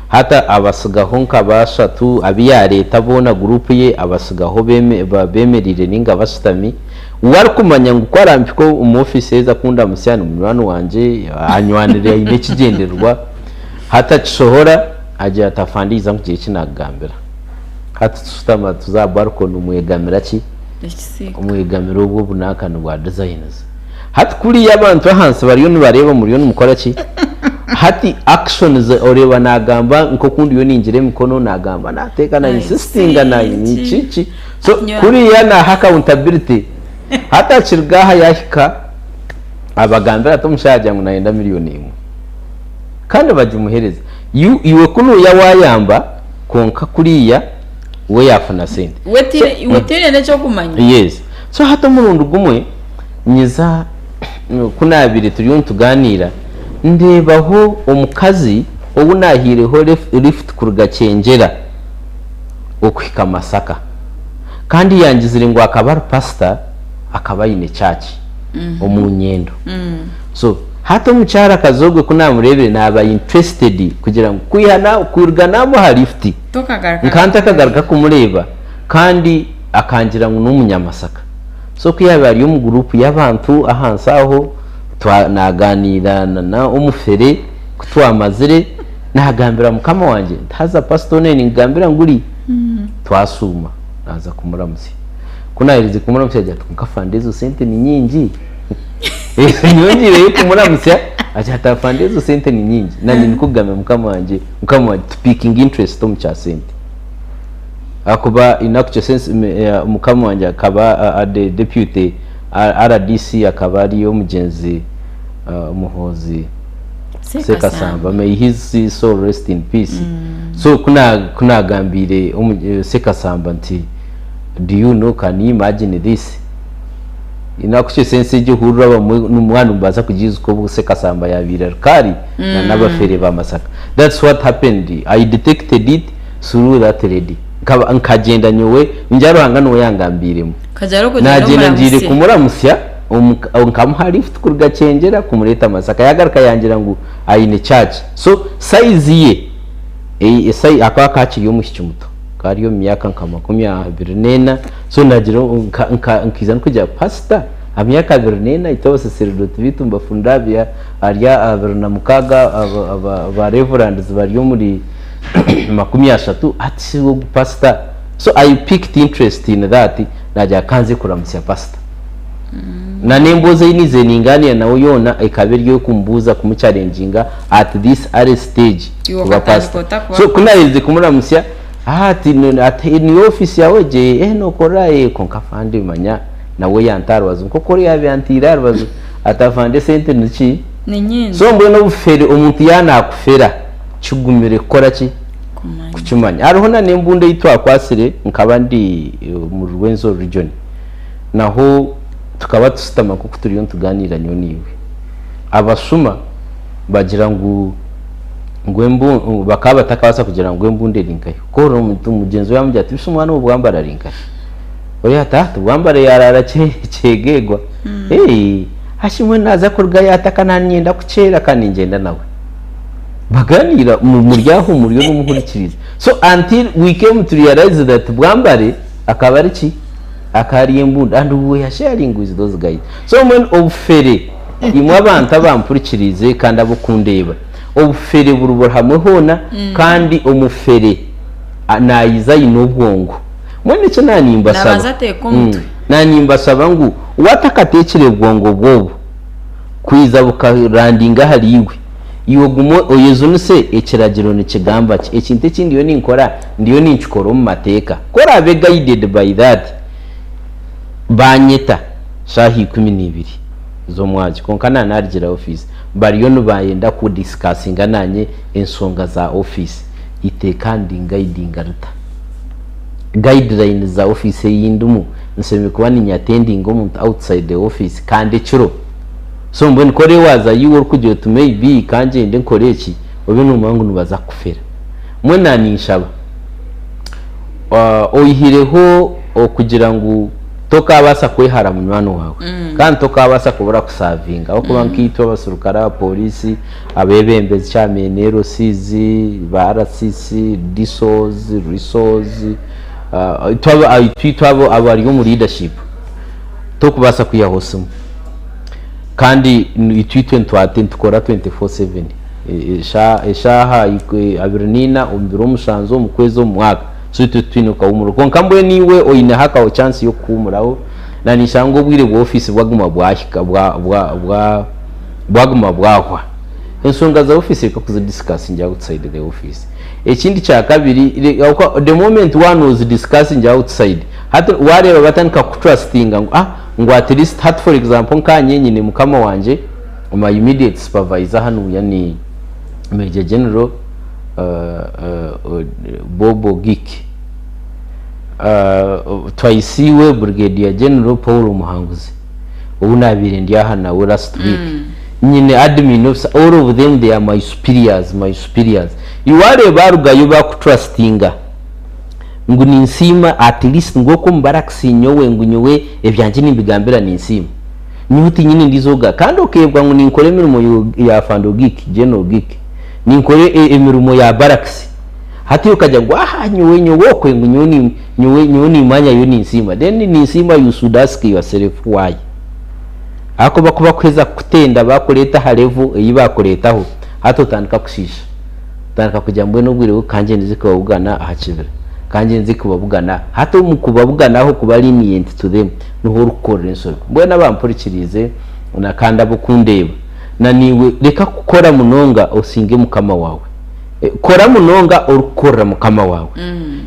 Hati abatsigaho nka bashatu abu yaareeta boona guruupu ye abatsigaho beemereire nainga bashutami. We arikumanya ngu ku arampike omu ofiisi yaija kundamutsya ni munywani wangye, anywanire aine ekigyendererwa. Hati akishohora agira ati afande iza nkugire eki naakugambira. Hati tushutama tuza aha balcony omwegamira ki? Ekisiika. Omwegamira obwo obunankani bwa designs. Hati kuriya abantu ahansi bariyo nibareeba muriyo nimukora ki? Hati actions oreeba nagamba nk'oku ndiyo ningira emikono nagamba nateeka na insistinga na ki ki. So kuriya naha accountability. Hati akiruga aha yahika abagambira ati omushaija ngu nayenda million emwe. Kandi bagimuhereza. Iwe kunuya wayamba kwonka kuriya we yafuna sente. Iwe tihaine n'ekyokumanya. Yes. So hati omurundi gumwe nyiza ku naabaire turiyo nitugaaniira, ndeebaho omukazi ou naahaireho lifuti kuruga Kyengyera okuhika Masaka. Kandi yangizire ngu akaba ari pasita, akaba aine church omu Nyendo. So hati omukyarakazi ogwe ku naamureebire naaba interested kugira ngu kwiha kuruga naamuha lifuti, nkaba ntakagaruka kumureeba kandi akangira ngu n'Omunyamasaka. So ku yaabaire ari omu guruupu y'abantu ahansi aho, naagaaniira na omufere, ku twamazire naagambira mukama wangye nti haza pasita onu ninkugambira ngu ori, twashuuma naaza kumuramutsya. Ku naaherize kumuramutsya agira ati kwonka afande ezo sente ni nyingi. Nyowe ngiireyo kumuramutsya agira ati afande ezo sente ni nyingi. Naanye nikwo kugambira mukama wangye, mukama wangye tupiikinge interest omu kya sente. Ahakuba in actual sense mukama wangye akaba the deputy RDC akaba ari omugyenzi Muhoozi Ssekasamba may his soul rest in peace so ku nagambiire Ssekasamba nti do you know can you imagine this in actual sense egyo ohurira abamwe mwaba nimubaasa kugiijuka obu Ssekasamba yabaire ari Kaari na n'abafeere ba Masaka that's what happened I detected it Through that lady. Nkaba nkagyenda nyowe, ningira Ruhanga niwe yangambiiremu. Okagira orikugyenda Naagyenda ngiire omuramutsye. kumuramutsya, omu nkamuha lift kuruga Kyengera kumureeta Masaka. Yaagaruka yangira ngu aine church. So size ye, ei size akaba akaba akiri omwishiki muto, akaba ari omu myaka nka makumi abiri n'ena. So naagira nka nka nkaija ndikugira pastor aha myaka abiri n'ena itwe abasaseredooti baitu nibafundira ahari 26, aba aba ba reverends bari omuri 30 hati shi ogu pastor so I picked interest in that nagira kanze kuramutsya pastor na n'emboozi ei nizire ningaaniira nawe yoona ekaba eri ey'okumubuuza kumuchallenginga at this early stage Iwe kuba okatandika pastor ota kuba so ku pastor? naaherize kumuramutsya ati ati niyo ofiisi yaawe egyo eh nokorera eh kwonka afande manya nawe yanta aha rubaju nk'oku oriya yaabiire antaire aha rubaju ati afande esente niki Ni nyingi. so mbwenu obufere omuntu yaaba naakufera Kigumire kukora ki? Kumanya. Kukimanya. Hariho na n'embundu ei twakwatsire, nkaba ndi omuri Rwenzori region. Naho tukaba tushutama nk'oku turiyo nitugaaniira nyowe naiwe. Abashuma bagira ngu ngu embu bakaba batakabaasa kugira ngu embundu eri nkahi. Ku ohurira omuntu mugyenzi we yaamugira ati, Beitu omwana ogu Bwambare ari nkahi? Oriya ati, Aa ti Bwambare yaaraara Kyegegwa. Eeh, hashi mbwenu naaza kurugayo ata ka naaniinyenda kukyera ka ningyenda nawe. Baganiira muri aho muriyo nimuhurikiriza. So until we came to realize that Bwambare akaba ari ki? Akaba ari embundu and we were sharing with those guys. So mbwenu obufere imwe abantu abampurikiriize kandi abokundeeba, obufere buri buri hamwe hoona kandi omufere nayiza ayine obwongo. Mbwenu ekyo nanimbasaba, Nabanza ateeka omutwe. Nanimbasaba ngu watakateekire bwongo bwobu kwiza bukarandinga ahari iwe, Iwe guma oyejunise ekiragiro nikigamba ki? Ekintu eki ndiyo ninkora, ndiyo ninkikora omu mateeka. Ku oraabe guided by that, baanyeta shaaha 12 z'omwabazyo, kwonka naaba naarugire aha ofiisi, bariyo nibayenda ku discussinga naanye enshonga za ofiisi. Eiteeka ndingaidinga rita? Guidelines za ofiisi ei ndimu, nshemereire kuba niinyattendinga omuntu outside the office kandi ekiro. So mbwenu ku orebe waaza iwe orikugira oti maybe ka ngyende nkore eki, obe noomanya ngu nibaza kukufera. Mbwenu naaninshaba, oihireho okugira ngu tokaabaasa kwehara munywani waawe, kandi tokaabaasa kubura kusaavinga ahabw'okuba nkaitwe abaserukare, abapooriisi, abeebembezi, chairman, LCs, ba RCC, DISOs, RISOs, itwe abari omu leadership, tokubaasa kwihaho simu. Kandi itwe itwe nitukora 24/7, eshaaha 24 omu biro mushanju omu kwezi omu mwaka, so itwe titwine kahuumuro. Kwonka mbwenu iwe oineho aka chance y'okuhuumuraho, na ninshanga obwire bwa ofiisi bwaguma bwahika, bwaguma bwahwa. Enshonga za ofiisi reka kuzi discussingira outside the office. Ekindi kya kabiri, the moment waaba noozi discussingira outside, hati waareeba batandika kukutrustinga ngu ah ngu at least hati for example nkaanye nyine mukama wangye, my immediate supervisor hanuuya ni Major General Bob Ogik, twice iwe Brigadier General Paul Muhanguzi ou naabaire ndi aha nawe last week, nyine admin officer, all of them they are my superiors, my superiors. Iwe waareeba baarugayo baakutrustinga ngu ninsiima at least ngu oku omu barracks nyowe ngu nyowe ebyangye nimbigambira ninsiima. Nyowe tinyine ndiijo oga kandi okeebwa ngu ninkora emirimo ya Afande Ogik, General Ogik, ninkora emirimo ya barracks. Hati okagira ngu aha nyowe nyowe okwe ngu nyowe nyowe nyowe nimanya yo ninsiima then ninsiima you should ask yourself why. Ahakuba ku bakuheza kukutenda bakureeta aha level ei bakureetaho hati otandika kushiisha. Otandika kugira mbwenu obwire bwe ka ngyende kubabugana aha kibira, ka ngyenze kubabugana aha. Hati omu kubabuganaho kuba lenient to them niho orikukorera enshobi. Mbwenu abampurikiriize na kandi ab'okundeeba na naiwe reka kukora munonga osinge mukama waawe. Kora munonga orikukorera mukama waawe.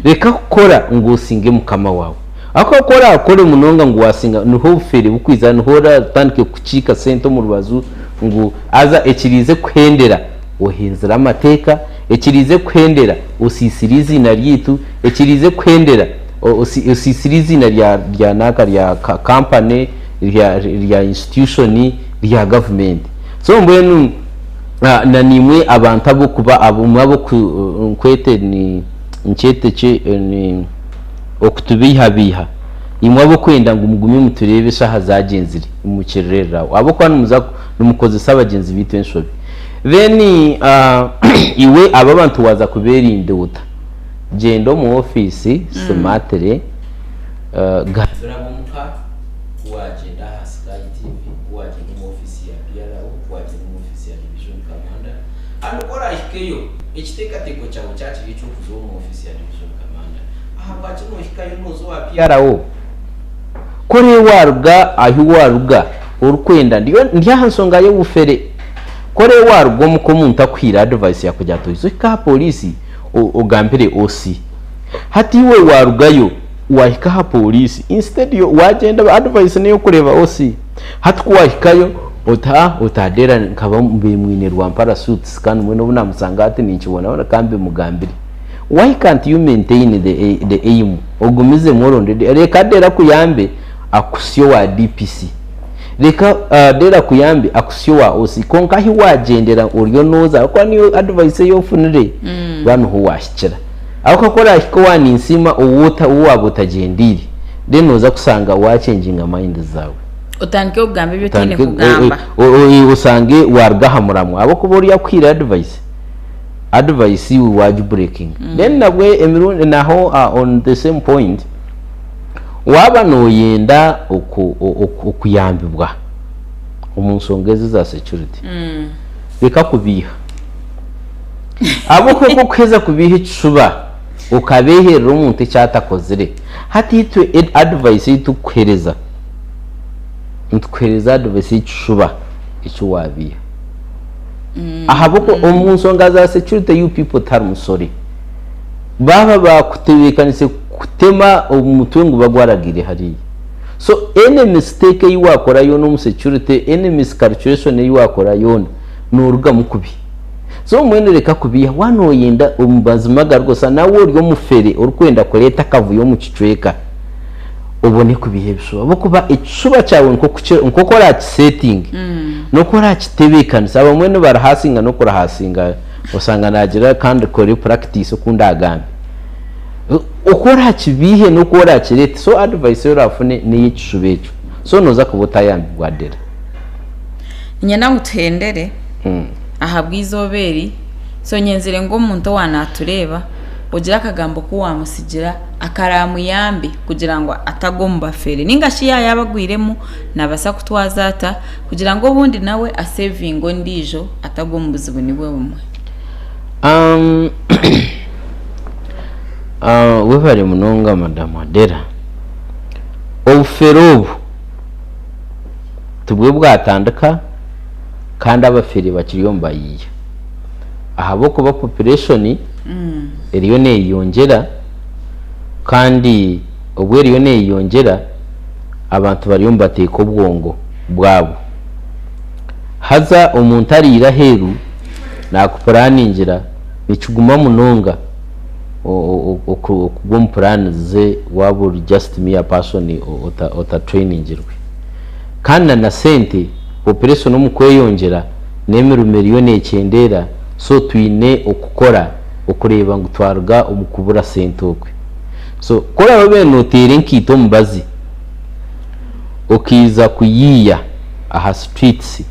Reka kukora ngu osinge mukama waawe. Ahakuba ku oraakore munonga ngu waasinga, niho obufeere burikwija, niho oraatandike kukiika sente omu rubaju ngu haza ekiriize kuhendera ohenzire amateeka, ekiriize kuhendera osiisire eiziina ryaitu, ekiriize kuhendera osiisire eiziina rya nanka rya kampani, rya institution, rya gavumenti. So mbwenu na naimwe abantu ab'okuba imwe ab'oku nkwete ni nkyete ki ni okutubeihabeiha, imwe ab'okwenda ngu mugume mutureebe eshaaha zaagyenzire nimukirerera aho ahabw'okuba nimuza nimukozesa bagyenzi baitu enshobi. Then iwe abo abantu waaza kubeerinda ota? Gyenda omu ofiisi smartly, gambira ab'omuka ku waagyenda aha Sky TV, ku waagyenda omu ofiisi ya PRO, ku waagyenda omu ofiisi ya Division Commander, and ku oraahikeyo ekiteekateeko kyawe kyakiri eky'okuza omu ofiisi ya Division Commander, ahabwaki noohikayo nooza owa PRO? Ku orebe waaruga ahu waaruga orikwenda, ndi aha nshonga y'obufere. Ku orebe waaruga omuka omuntu akuhaire advice yakugira ati oize ohike aha pooriisi ogambire OC. Hati iwe waarugayo waahika aha pooriisi instead waagyenda advice n'ey'okureeba OC. Hati ku waahikayo oti ah oti Adera nkaba mbaire mwine rwampara suits kandi mbwenu obu naamusanga hati ninkibonabona ka mbimugambire. Why can't you maintain the aim ogumizemu oronde reka Adera akuyambe akuhitsye owa DPC. Reka Adera akuyambe akuhitsye owa OC kwonka ahi waagyendera oriyo nooza ahabw'okuba niyo advice ei ofunire ba niho waahikira. Ahabw'okuba ku oraahike owa Ninsiima ou waaba otagyendeire then nooza kushanga waachenginga mind zaawe. Otandike kugamba ebi otaine kugamba. Oshange waaruga aha muramwa ahabw'okuba oriya akuhaire advice, advice iwe waagibreakinga. Then nabwe emirundi naho on the same point, waaba nooyenda okuyambibwa omu nshonga ezi eza security, reka kubeiha. Ahabw'okuba ku orikuheza kubeiha ekishuba, okabeeherera omuntu eki atakozire, hati itwe advice ei turikukuheereza, nitukuheereza advice y'ekishuba eki waabeiha. Ahabw'okuba omu nshonga za security you people tiharimu sorry. Baaba baakutebeekanise kukutema omutwe ngu bagwaragiire hariya. So any mistake ei waakora yoona omu security, any miscalculation ei waakora yoona, noorugamu kubi. So mbwenu reka kubeiha, waaba nooyenda omu mazima agarikushusha nawe ori omufere orikwenda kureeta akavuyo omu kicweka, obone kubeiha ebishuba ahabw'okuba ekishuba kyawe nk'oku orakisetinge. N'oku orakitebeekanisa, abamwe nibarihasinga n'okurihasinga osanga naagira kandi kore practice oku ndaagambe. Oku orakibiihe n'oku orakireete, so advice ei oraafune n'ey'ekishuba ekyo. So nooza kuba otayambibwa Adela. Niinyenda ngu tuhendere ahabw'eizooba eri, so nyenzire ngu omuntu owa naatureeba ogire akagambo ku waamutsigira akaraamuyambe kugira ngu atagwa omu bafere nainga shi yaaba yaaba agwiremu naabaasa kutwaza ata kugira ngu obundi nawe asevinge ondiijo atagwa omu buzibu nibwo bumwe. Webare munonga Madam Adela. Obufere obu tibwo bwatandika kandi abafere bakiriyo nibayiiya ahabw'okuba population eriyo neyeyongyera kandi obu eriyo neyeyongyera abantu bariyo nibateeka obwongo bwabo. Haza omuntu ariire aheeru nakupuraningira nikiguma munonga okugwa omu puraani ze waaba ori just mere person otatrainingirwe. Kandi na na sente, population omu kweyongyera n'emirimo eriyo nekyendeera so twine okukora okureeba ngu twaruga omu kubura sente okwe. So ku oraabe obaire noteera enkaito omubazi okaiza kuyiiya aha streets,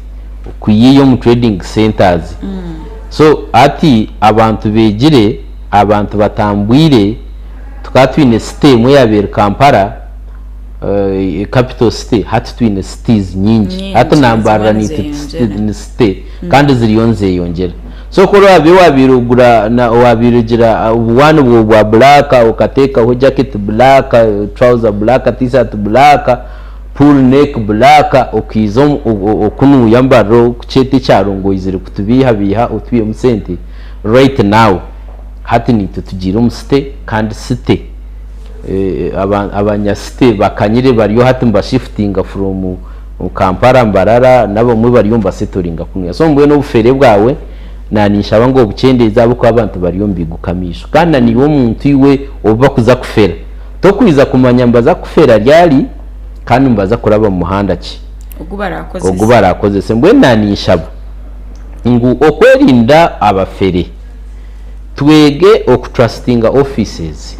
kuyiiya omu trading centres, so hati abantu beegire, abantu batambwire, tukaba twine city emwe eyaabaire eri Kampala, capital city, hati twine cities nyingi. Hati Nyingi, Nambarara niziba naitwe nizeyongyera. ni city kandi ziriyo nizeyongyera. So ku oraabe waabaire ogura waabaire ogira obuwaani bwawe bwa black okateekaho jacket black, trouser black, t-shirt black, pull neck black okaiza okunuuya mbarara okukyeta ekyaro ngu oizire kutubiihabiiha otwihemu sente, right now hati naitwe tugiire omu city kandi city abanya city bakanyire bariyo hati nibashifutinga from Kampala, Mbarara n'abamwe bariyo nibasetoringa kunuya. So mbwenu obufere bwawe naninshaba ngu obukyendeeze ahabw'okuba abantu bariyo nibaiguka amaisho. Kandi na naiwe omuntu iwe ou bakuza kufera, tokwiza kumanya nibaza kukufera ryari kandi nibaza kuraba mu muhanda ki Ogu barakozese. ogu barakozese. Mbwenu naninshaba ngu okwerinda abafere, twege okutrustinga offices.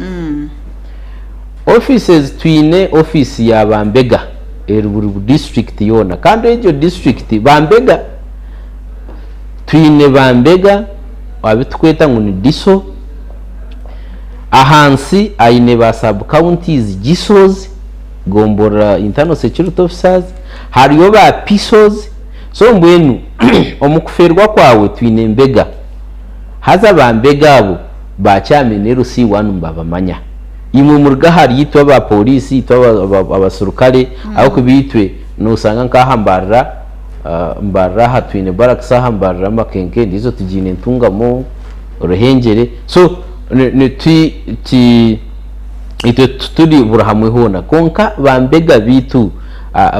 Offices twine office ya bambega eri buri district yoona kandi egyo district bambega twine bambega abitukweta ngu ni DISO ahansi aine ba sub counties GISOs gomborora internal security officers hariyo ba PISOs so mbwenu omukufeerwa kwawe twine mbega haza bambega abo ba chairman LC1 nibabamanya. Imwe muruge ahari itwe aba police, itwe abaserukare, ahabw'okuba itwe nosanga nk'aha Mbarara, Mbarara aha twine barracks aha Mbarara Makenke, endiijo tugiine Ntungamo, Ruhengyere, so itwe tituri buri hamwe hoona. Kwonka ba mbega baitu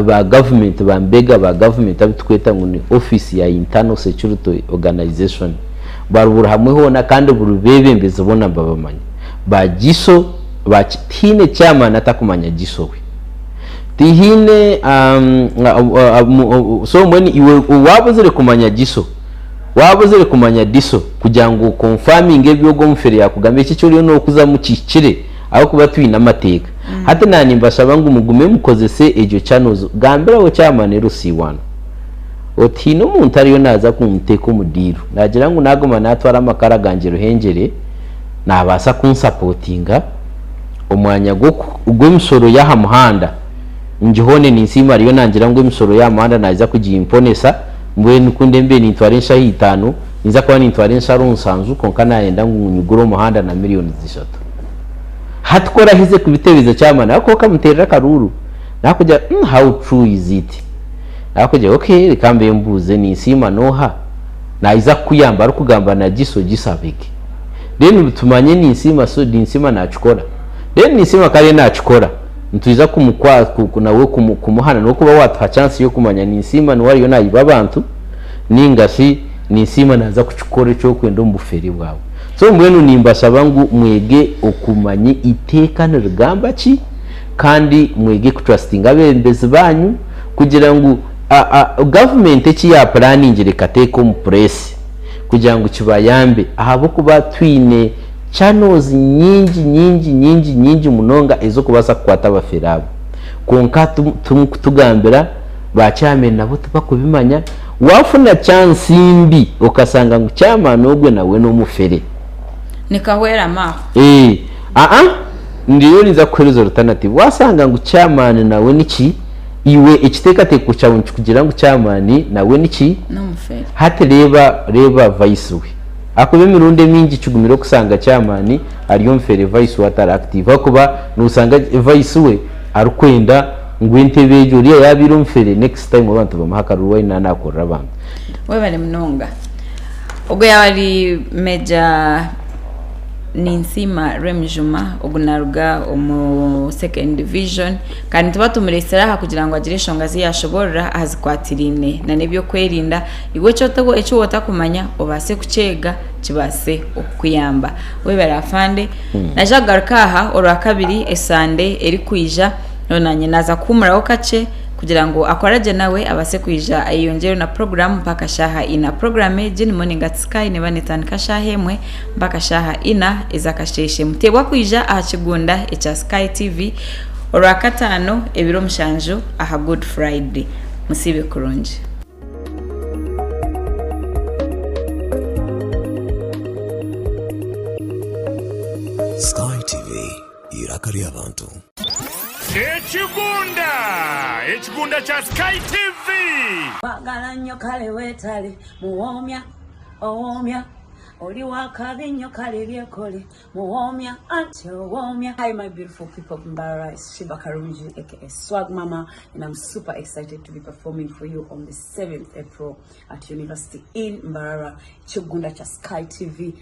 ba government, ba mbega ba government abu turikweta ngu ni office ya internal security organization, bari buri hamwe hoona kandi buri beebembezi boona nibabamanya. Ba Giso ba tihaine chairman atakumanya Giso we. Tihaine so mbwenu iwe waaba ozire kumanya Giso, waaba ozire kumanya Diso kugira ngu okonfaminge ebi ogwo omufere yaakugambira eki eki oriyo nookuzamu kihikire ahabw'okuba twine amateeka. Hati naanye nimbashaba ngu mugume mukozese egyo channels, gambiraho chairman LC1 oti haine omuntu ariyo naaza kunteeka omu diiru, naagira ngu naaguma naatwara amakara gangye Ruhengyere, naabaasa kunsapotinga omwanya gw'emisoro y'aha muhanda ngihoone ninsiima ariyo nangira ngu emisoro y'aha muhanda naija kugimponesa mbwenu ku ndembe nintwara enshaho itaano ninza kuba nintwara ensharo nsanju kwonka nayenda ngu nyigure omuhanda na millions ishatu. Hati ku orahize kubitebeza chairman ahakuba okamuteerera akaruuru nakugira ngu how true is it? Nakugira okay reka mbe mbuuze ninsiima n'oha? Naija kukuyamba arikugamba na Giso, Giso abege. Then tumanye Ninsiima so Ninsiima nakikora. Then Ninsiima ku ariyo nakikora, nitwija nawe kumuhana n'okuba watuha chance y'okumanya Ninsiima niwe ariyo nayiba abantu ninga shi Ninsiima naza kukikora eki orikwenda omu bufeere bwawe. So mbwenu nimbashaba ngu mwege okumanya eiteeka nirigamba ki kandi mwege kutrustinga abeebembezi banyu kugira ngu. Gavumenti eki yapuraningire ekateeka omu pureesi kugira ngu kibayambe ahabw'okuba twine channels nyingi nyingi nyingi nyingi munonga ez'okubaasa kukwata abafere abo. Kwonka timukutugambira, ba chairman nabo tibakubimanya. Waafuna chance mbi okasanga ngu chairman ogwe nawe n'omufere. Nikahweramu aho. Eeh aa ndiyo ninza kukuhereza alternative. Waasanga ngu chairman nawe niki, iwe ekiteekateeko kyawe nikikugira ngu chairman nawe niki? N'omufere. Hati reeba reeba vice we. Ahakuba emirundi emingi kigumire okusanga chairman ari omufere vice we atari active ahakuba nosanga vice we arikwenda ngu entebe egyo oriya yaaba omufere next time abantu bamuhe akaruru waine naaba nakorera abantu. Webale munonga. Ogwo yaaba ari Major Ninsiima Rwemujuma ogu naruga omu second division kandi nituba tumureetsire aha kugira ngu agire enshonga ezi yaashoboorora aha zikwatiraine n'ebyokwerinda. Iwe eki otakumanya obaase kukyega kibaase okukuyamba. Webare afande. Naija kugaruka aha orwakabiri esande erikwija nanye naaza kuhuumuraho kakye kugira ngu akore gye nawe abaase kwija ayeyongyereho na puroguraamu mpaka shaaha ina. Puroguraamu egi ni Morning at Sky neeba netandika shaaha emwe mpaka shaaha ina ez'akasheeshe. Muteebwa kwija aha kigunda ekya Sky TV orwakataano ebiro mushanju aha Good Friday. Musiibe kurungi. Sky TV, eiraka ry'abantu. Ekigunda! Ekigunda kya Sky TV! Kwagala nnyo kale weetale muwoomya owoomya oli wakabi nnyo kale byekole muwoomya anti owoomya. Hi my beautiful people of Mbarara, it's Shiba Karungi aka Swag Mama and I'm super excited to be performing for you on the 7th April at University in Mbarara, Kigunda kya Sky TV.